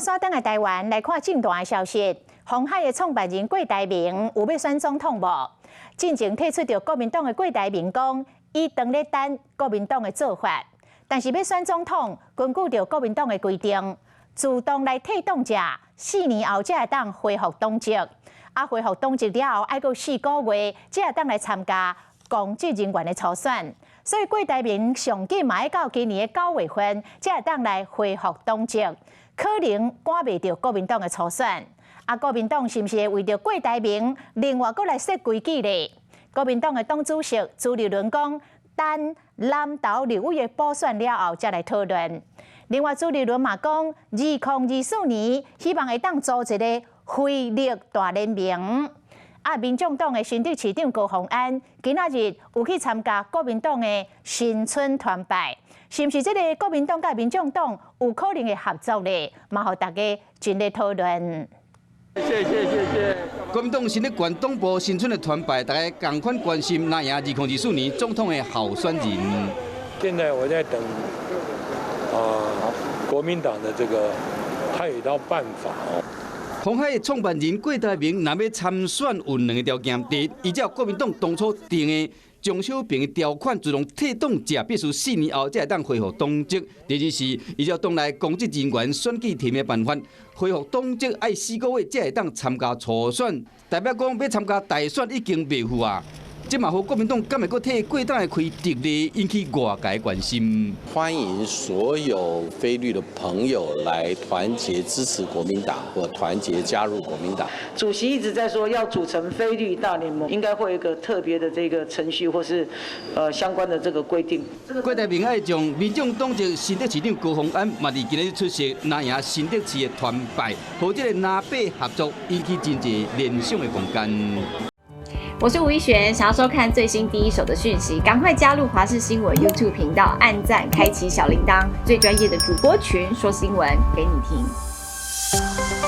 煞轉來台灣來看政壇的消息。鴻海的創辦人郭台銘有欲選總統無？進前退出著國民黨的郭台銘講，伊當咧等國民黨的做法，但是欲選總統，根據著國民黨的規定，自動來退黨者，4年後才會當恢復黨籍。啊，恢復黨籍了後，愛閣4個月才會當來參加公職人員的初選。所以郭台銘上緊嘛愛到今年的9月份，才會當來恢復黨籍，可能趕袂著國民黨的初選。啊，國民黨是毋是會為著郭台銘另外閣來設規矩咧？國民黨的黨主席朱立倫講，等南投立委的補選了後，才來討論。另外，朱立倫嘛講，2024年希望會當組一个非綠大聯盟。啊，民眾黨的新竹市長高虹安今仔日有去參加國民黨的新春團拜，是毋是這个國民黨佮民眾黨有可能會合作咧？嘛，予大家真咧討論。謝謝謝謝。國民黨新竹縣黨部新春的團拜，大家仝款關心若贏2024年總統的候選人。現在我在等，國民黨的這個，他有一套辦法哦。鴻海的創辦人郭台銘若欲參選，有兩个條件：第一，依照國民黨當初定的鍾小平的條款，自動退黨者必須4年後才會當恢復黨籍；第二是依照黨內公職人員選舉提名辦法，恢復黨籍愛4個月才會當參加初選，代表講欲參加大選已經袂赴啊。這嘛予國民黨敢會閣替郭董開特例，引起外界關心。歡迎所有非綠的朋友來團結支持國民黨，或團結加入國民黨。主席一直在說要組成非綠大聯盟，應該會有一個特別的這個程序，或是相關的這個規定。郭台銘愛將民眾黨籍新竹市長高虹安嘛，佇今日出席藍營新竹市的團拜，予這个藍白合作引起真濟聯想的空間。我是吳一璇，想要收看最新第一手的訊息，趕快加入華視新聞 YouTube 頻道，按讚、開啟小鈴鐺，最專業的主播群說新聞給你聽。